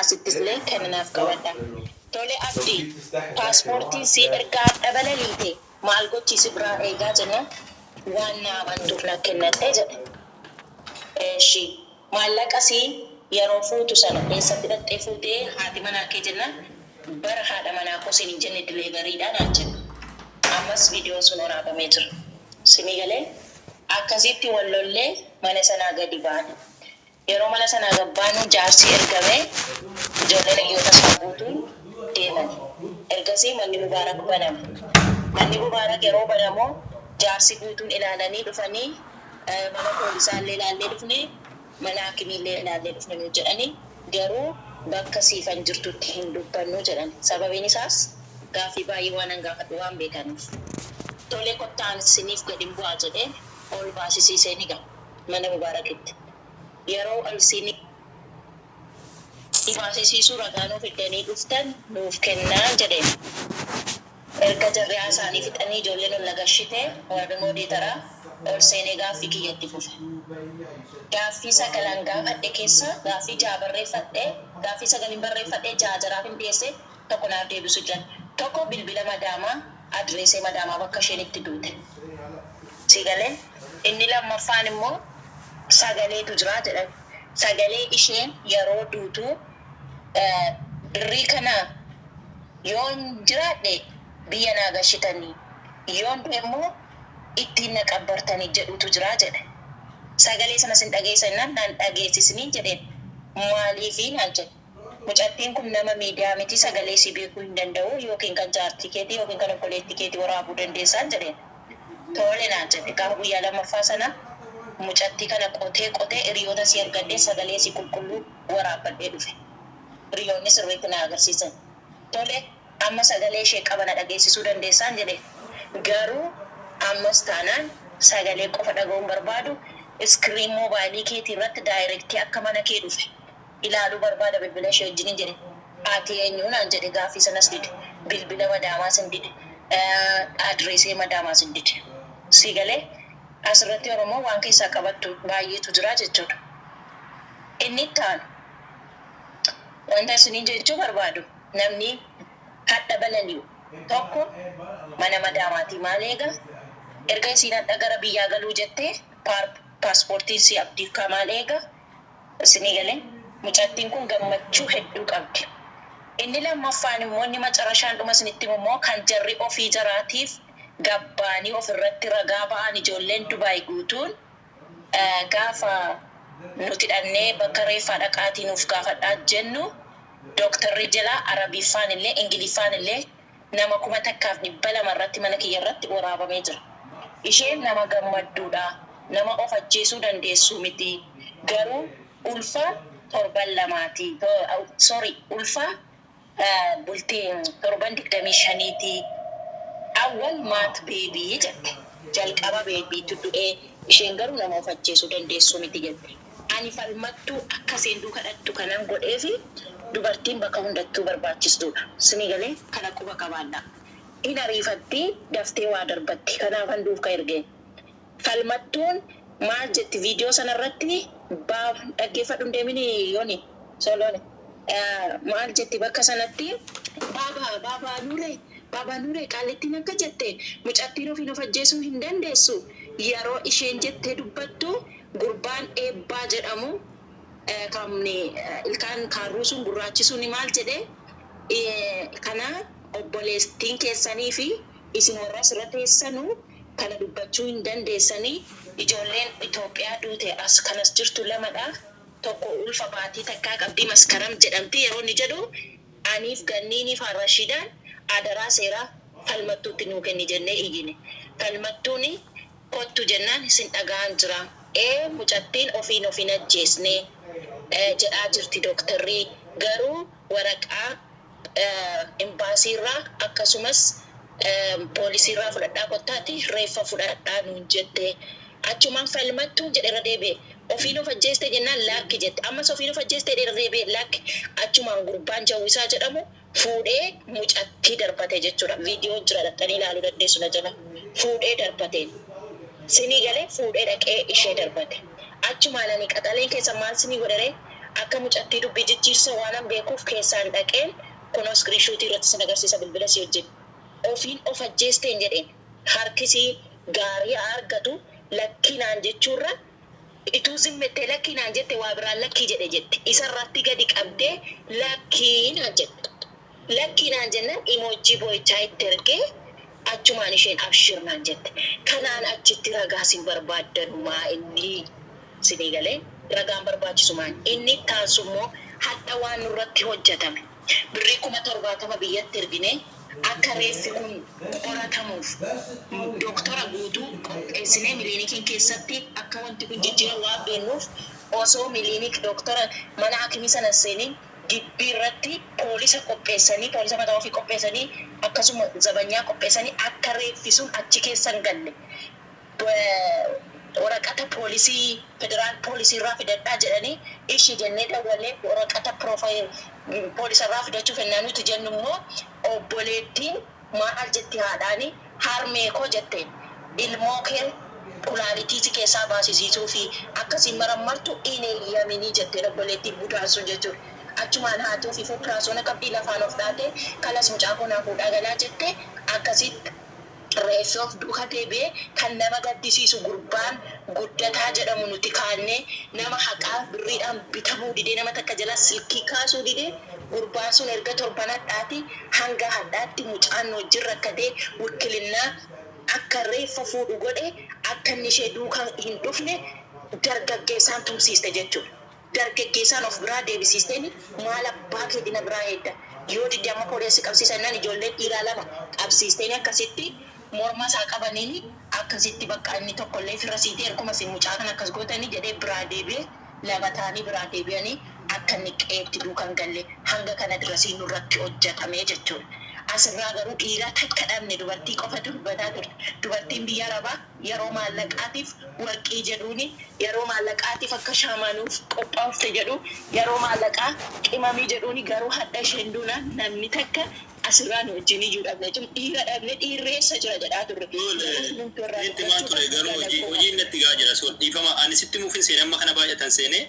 Asittis illee kana naaf qabadha. Tole Abdii, paaspoortiin sii erga hadha balaliite maal gochii si biraa eegaa jennaan waan na amantuuf na kennatte jedhe. Eshi maallaqa sii yeroo fuutu sana eessatti dhaqxee fuutee haati manaa kee jennaan bara haadha manaa koo siin hin jenne dileeveriidha naan jedhe. Ammas viidiyoon sun waraabamee jira. Sinii galee? Akkasitti wal lollee mana sanaa gadi baane. Yeroo mana sanaa gad baanu jaarsi ergamee ijoolleen hiriyoota isaa guutuun deemani. Ergasii manni Mubaarak baname. Manni Mubaarak yeroo banamu jaarsi guutuun ilaalanii dhufanii mana poolisaallee ilaallee dhufne, mana hakimiillee ilaallee dhufne nuun jedhani. Garuu bakka Siifan jirtutti hin dubbannu jedhan. Sababiin isaas gaaffii baay'ee waanan gaafadhu waan beekaniif. Tole kottaa ani isiniif gadin bu'aa jedhee ol baasisiiseeni egaa mana Mubaarakitti. Yeroo ol isinii baasisiisu ragaa nuu fiddanii dhuftan nuuf kennaan jedheen. Erga jarri haasaanii fixanii ijoolleen ol na gashite, warri moodeetara, ol seenee gaaffii kiyya itti fufe. Gaaffii sagalan gaafadhe keessaa gaaffii jaha barreeffadhe, gaaffii sagalin barreeffadhe, jaha jaraafin dhiyeesse, tokko naaf deebisuu didan. Tokko bilbila madaamaa, adreesee madaamaa bakka isheen itti duute. Sii galee? Inni lammaffaan immoo sagaleetu jira jedhan. Sagalee isheen yeroo duutu birrii kana yoon jiraadhe biyya naa gashitanii, yoon du'e immoo ittiin na qabbartanii jedhutu jira jedhe. Sagalee sana sin dhageessa jennaan nan dhageessisiniin jedheen. Maaliifi naan jedhe. Mucattiin kun nama miidiyaa miti sagalee isii beekuu hin danda'u yookiin kan jaartii keetii yookiin kan obboleettii keetii waraabuu dandeessaan jedheen. Tole naan jedhe. Gaafa guyyaa lammaffaa sana mucattii kana qotee qotee hiriyoota isii argadhee sagalee isii qulqulluu waraabbadhee dhufe. Hiriyoonni sirriitti na agarsiisan. Tole amma sagalee ishee qaba na dhageessisuu dandeessaan jedheen. Garuu ammas taanaan sagalee qofa dhaga'uu hin barbaadu screen moobaayilii keetii irratti daayirektii akka mana kee dhufe ilaaluu barbaada bilbila ishee wajjinin jedhe. Ati eenyu naan jedhe gaaffii sanas dide. Bilbila madaamaas hin dide. Adreesee madaamaas hin dide. Sii galee? Asirratti Oromoo waan keessaa qabattu baay'eetu jira jechuudha. Inni itti aanu wanta isiniin jechuu barbaadu namni hadha balali'u tokko mana madaamaatii maal eega? Erga isiin hadha gara biyyaa galuu jettee paaspoortiin sii Abdiif kaa maal eega? Isinii galee? Mucattiin kun gammachuu hedduu qabdi. Inni lammaffaan immoo inni macarashaan dhuma isinitti himu immoo kan jarri ofii jaraatiif gabbaanii of irratti ragaa ba'an ijoolleen Dubai guutuun gaafa nuti dhannee bakka reeffaa dhaqaatii nuuf gaafadhaa jennu Doktarri jalaa Arabiffaan illee Ingiliffaan illee nama 1200 irratti mana kiyya irratti waraabamee jira. Isheen nama gammadduudha. Nama of ajjeesuu dandeessu miti. Garuu ulfa torban lamaati. Sorry ulfa bultii torban 25ti. Awwal maat baby jette. Jalqaba babytu du'e isheen garuu nama of ajjeesuu dandeessu miti jette. Ani falmattuu akka isheen duuka dhaqxu kanan godheefi dubartiin bakka hundattuu barbaachistuudha. Sinii galee? Kana quba qabaadhaa. Hin ariifatti, daftee waa darbatti. Kanaafan duuka ergeen. Falmattuun maal jetti video sana irratti baab dhaggeeffadhu hin deemini yoni solooni maal jetti bakka sanatti baaba baaba nuure baaba nuure qaallittiin akka jette mucattiin ofiin of ajjeesuu hin dandeessu yeroo isheen jettee dubbattu gurbaan eebbaa jedhamu kan ilkaan kaarruu sun gurraachi suni maal jedhe kana obboleettiin keessanii fi isin warra asirra teessanu kana dubbachuu hin dandeessani ijoolleen Itoophiyaa duute as kan as jirtu lamadha tokko ulfa baatii takkaa qabdi Maskaram jedhamti yeroo inni jedhu aniif Ganniiniif Rashiidaan adaraa seeraa Falmattuutti nuu kenni jennee iyyine Falmattuun kottu jennaan isin dhaga'aan jira ee mucattiin ofiin of hin ajjeesne jedhaa jirti doktarri garuu waraqaa Imbaasiirraa akkasumas poolisiirraa fudhadhaa kottaati reeffa fudhadhaa nuun jette. Achumaan falmattuun jedhe irra deebi'e. Ofiin of ajjeeste jennaan laakki jette. Ammas ofiin of ajjeeste jedhee irra deebi'e lakki. Achumaan gurbaan Jawwisaa jedhamu fuudhee mucattii darbate jechuudha. Viidiyoon jira dhaqxanii ilaaluu dandeessu na jala. Fuudhee darbateen. Sinii galee fuudhee dhaqee ishee darbate. Achumaan ani qaxaleen keessan maal sinii godheree? Akka mucattii dubbii jijjiirsa waanan beekuuf keessaan dhaqeen kunoo screenshot irratti sin agarsiisa bilbila si wajjin. Ofiin of ajjeesteen jedheen. Harkisii gaarii haa argatu lakkii naan jechuurra ituu zimmettee lakkii naan jette waa biraan lakkii jedhe jetti. Isarratti gadi qabdee lakkii naan jette. Lakkii naan jennaan emoji boo'ichaa itti ergee achumaan isheen abshir naan jette. Kanaan achitti ragaa sin barbaaddanu maa inni sinii galee ragaan barbaachisu maa inni taansu immoo hadha waan nurratti hojjetame. Birrii 70,000 biyyatti ergine akka reeffi kun qoratamuuf doktora guutuu qopheessinee miliinikiin keessatti akka wanti kun jijjiiran waan beennuuf osoo miliinik doktora mana hakimii sana seeniin gibbii irratti poolisa qopheessanii poolisa mataa ofii qopheessanii akkasuma zabanyaa qopheessanii akka reeffi sun achi keessa hin galle waraqata poolisii federaal poolisii irraa fidadhaa jedhanii ishii jennee dawwalee waraqata poolisa irraa fidachuuf ennaa nuti jennu immoo obboleettiin maal jetti haadhaani harmee koo jetteen ilmoo kee kulaalitii si keessaa baasisiisuu fi akkasiin marammartu hin eeyyaminii jetteen obboleettiin budaan sun jechuudha. Achumaan haati ofii fopiraasoona qabdii lafaan of dhaate kalas mucaa koo naa fuudhaa galaa jette akkasitti reeffi of duuka deebi'ee kan nama gaddisiisu gurbaan guddataa jedhamu nuti kaannee nama haqaa birriidhaan bitamuu didee nama takka jala silkii kaasuu didee gurbaan sun erga torban hadhaati hanga hadhaatti mucaan wajjin rakkatee wikkilinnaa akka reeffa fuudhu godhe akka inni ishee duukaa hin dhufne dargaggeessaan tumsiiste jechuudha. Dargaggeessaan of biraa deebisiisteen maal abbaa keetina biraa eedda. Yoo didde amma poolisii qabsiisan ijoolleen dhiiraa lama qabsiisteen akkasitti morma isaa qabaniin akkasitti bakka inni tokkollee firra siitee erguma isin mucaa kan akkas gootanii jedhee biraa deebi'ee lama ta'anii biraa deebi'anii akka inni qeetti duukan galle hanga kana dirasii nurratti hojjetamee jechuudha. Asirraa garuu dhiira takka dhabne dubartii qofa dubbataa turte. Dubartiin biyya Arabaa yeroo maallaqaatiif warqii jedhuuni yeroo maallaqaatiif akka shaamanuuf qophaa'ufte jedhu yeroo maallaqaa qimamii jedhuuni garuu hadha isheen duuna namni takka asirraa nu wajjin iyyuu dhabne jechuun dhiira dhabne dhiirreessa jira jedhaa turre. Itti maan ture garuu hojiin natti gaa jira. So dhiifama ani sitti muufin seenee amma kana baay'atan seenee